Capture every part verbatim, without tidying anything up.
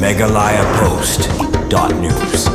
Meghalaya Post dot news.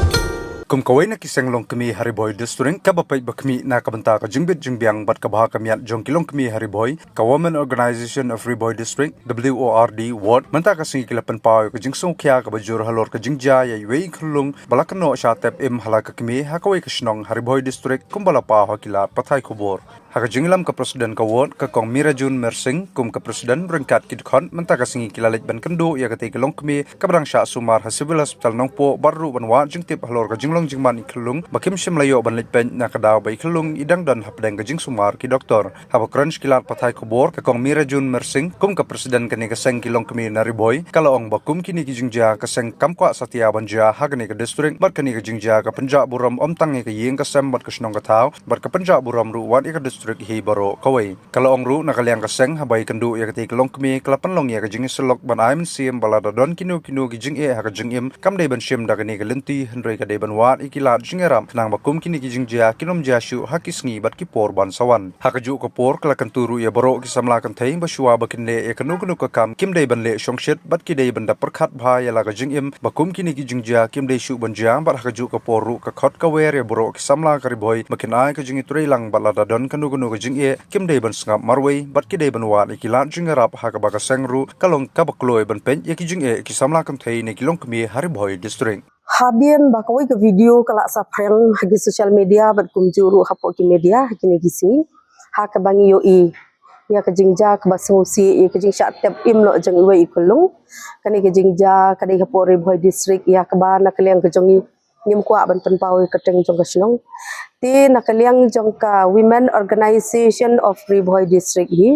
Kum kawei na ki seng longkmie ha Ri Bhoi District kaba peit ba khmih na ka bynta ka jingbit jingbiang bad ka bha ka miat jong ki longkmie ha Ri Bhoi, ka Women Organisation of Ri Bhoi District, W O R D Ward, mynta ka sngi ki la pynpaw ïa ka jingsngewkhia kaba jur halor ka jingjia ïa iwei i khyllung ba la kynnoh shah tep im ha la ka kmie ha kawei ka shnong ha Ri Bhoi District, kumba la paw ha ki lad pathai khubor. Ha ka jingïalam ka President ka Ward, ka Kong Mirajun Mersing, kum ka President, ryngkat ki dkhot, mynta ka sngi ki la leit ban kynduh ïa katei ka longkmie kaba dang shah sumar ha Civil Hospital Nongpoh, bad ruh ban wad jingtip halor ka jinglong jingman i khyllung ba kim shym la ïoh ban leit peit na ka daw ba i khyllung i dang don hapdeng ka jingsumar ki doktor. Haba kren sha ki lad pathai khubor, ka Kong Mirajun Mersing, kum ka President kane ka seng ki longkmie na Ri Bhoi, ka la ong ba kum kine ki jingjia ka seng kam kwah satia ban jia ha kane ka district, bad kane ka jingjia ka pynjah burom ym tang ïa ka ïing ka sem bad ka shnong ka thaw, bad ka pynjah burom ruh wat ïa ka district hi baroh kawei. Ka la ong ruh na ka liang ka seng haba ïakynduh ïa katei ka longkmie ka la pynlong ïa ka jingïasyllok ban ai mynsiem ba lada don kino kino ki jingeh ha ka jingim kam dei ban shim da kane ka lynti, hynrei ka dei ban wad ïa ki lad jingïarap khnang ba kum kine ki jingjia kin ym jia shuh ha ki sngi bad ki por ban sa wan. Ha kajuh ka por ka la kyntu ruh ïa baroh ki samla kynthei ba shuwa ba kin leh ïa kano kano ka kam kim dei ban leh shongshit bad ki dei ban da pyrkhat bha ïa la ka jingim ba kum kine ki jingjia kim dei shuh ban jia, bad ha kajuh ka por ruh ka khot ka wer ïa baroh ki samla ka Ri Bhoi ba kin ai ka jingïatreilang bad lada don kano kano ka jingeh kim dei ban sngap marwei bad ki dei ban wad ïa ki lad jingïarap, ha kaba ka seng ruh ka long kaba kloi ban peit ïa ki jingeh ki samla kynthei ne ki longkmie ha Ri Bhoi District. Hadien ba kawei ka video ka la saphriang ha ki social media bad kumjuh ruh hapoh ki media ha kine ki sngi, ha kaba ngi ïohi ïa ka jingjia kaba sngewsih ïa ka jingshah tep im noh jong iwei i khyllung. Kane ka jingjia ka dei hapoh Ri Bhoi District, ïa kaba na ka liang ka jong ngi ngim kwah ban pynpaw ïa ka kyrteng jong ka shnong. Te na ka liang jong ka Women Organisation of Ri Bhoi District hi,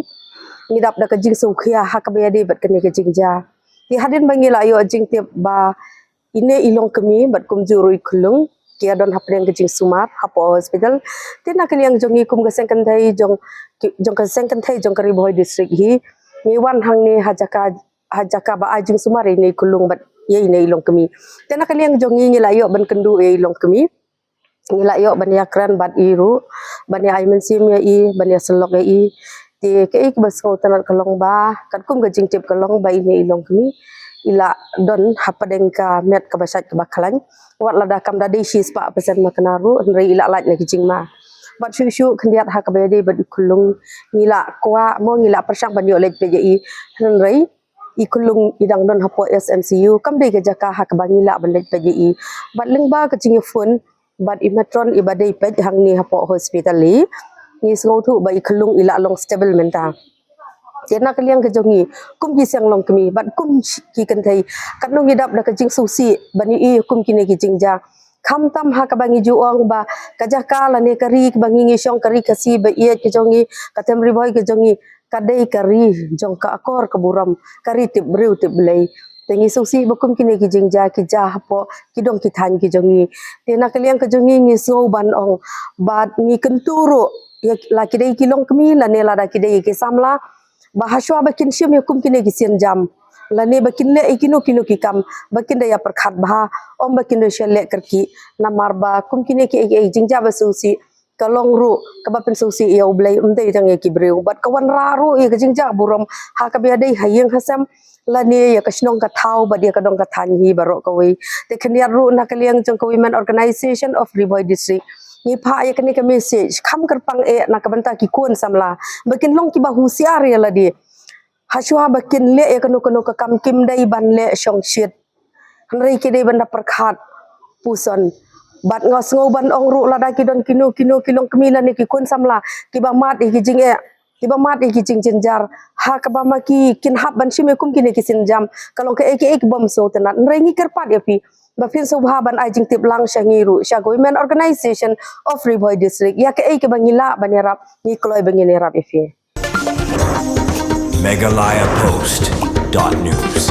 ngi dap da ka jingsngewkhia ha kaba ïadei bad kane ka jingjia. Te hadien ba ngi la ïoh jingtip ba ine i longkmie bad kumjuh ruh i khyllung ki ïa don hapdeng ka jingsumar hapoh hospital, te na ka liang jong ngi kum ka seng kynthei jong ki, jong ka seng kynthei jong ka Ri Bhoi District hi, ngi wan hangne ha jaka, ha jaka ba ai jingsumar ïa ine i khyllung bad ïa ine i longkmie. Te na ka liang jong ngi ngi la ïoh ban kynduh ïa i longkmie, ngi la ïoh ban ïakren bad i ruh, ban ïa ai mynsiem ïa i, ban ïasyllok ïa i. Te kaei kaba sngewtynnat ka long ba katkum ka jingtip ka long ba ine i longkmie i la don hapdeng ka met kaba shait kaba khlaiñ. Wat lada kam da dei shispah percent ma kane ruh, hynrei i la lait na ki jingma. Bad shuh shuh khyndiat ha kaba ïadei bad i khyllung, ngi la kwah mo ngi la pyrshang ban ïoh leit peit ïa i, hynrei i khyllung i dang don hapoh S M C U, kam dei ka jaka ha kaba ngi lah ban leit peit ïa i. Bad lyngba ka jingïaphone bad i matron iba dei peit hangne hapoh hospital hi, ngi sngewthuh ba i khyllung i la long stable mynta. Te na ka liang ka jong ngi kum ki seng longkmie bad kum ki kynthei, katno ngi dap da ka jingsngewsih ban ïohi kum kine ki jingjia. Khamtam ha kaba ngi ju ong ba ka jaka lane ka ri kaba ngi ngi shong, ka ri Khasi ba ïeit ka jong ngi, ka them Ri Bhoi ka jong ngi, ka dei ka ri jong ka akor ka burom, ka ri tip briew tip Blei. Te ngi sngewsih ba kum kine ki jingjia ki jia hapoh ki dong ki thaiñ ki jong ngi. Te na ka liang ka jong ngi ngi sngew ban ong bad ngi kyntu ruh ïa la ki dei ki longkmie lane lada ki dei ki samla, ba hashwa ba kin shim ïa kum kine ki sienjam lane ba kin leh ïa kino kino ki kam, ba kin da ïa pyrkhat bha, ym ba kin da shu leh kyrkieh. Namar ba kum kine ki, ki, ki jingjia ba sngewsih ka long ruh kaba pynsngewsih ïa U Blei, ym dei tang ïa ki briew. Bad ka wanrah ruh ïa ka jingjia burom ha kaba ïadei ha ïing ha sem lane ïa ka shnong ka thaw bad ïa ka dong ka thaiñ hi baroh kawei. Te khyndiat ruh na ka liang jong ka Women Organisation of Ri Bhoi District, ngi phah ïa kane ka message kham kyrpang eh na ka bynta ki khun samla ba kin long kiba husiar ïa lade. Hashwa ba kin leh ïa kano kano ka kam kim dei ban leh shongshit, hynrei ki dei ban da pyrkhat puson. Bad nga sngew ban ong ruh lada ki don kino kino ki longkmie lane ki khun samla kiba mad ïa ki jingeh, kiba mad ïa ki jingjynjar, ha kaba ma ki kin hap ban shim ïa kum kine ki sienjam, ka long kaei kaei kaba ym sngewtynnat. Hynrei ngi kyrpad ïa phi ba phin sngewbha ban ai jingtip lang sha ngi ruh, sha ka Women Organisation of Ri Bhoi District, ïa kaei kaba ngi lah ban ïarap, ngi kloi ba ngin ïarap ïa phi. Meghalaya Post dot news.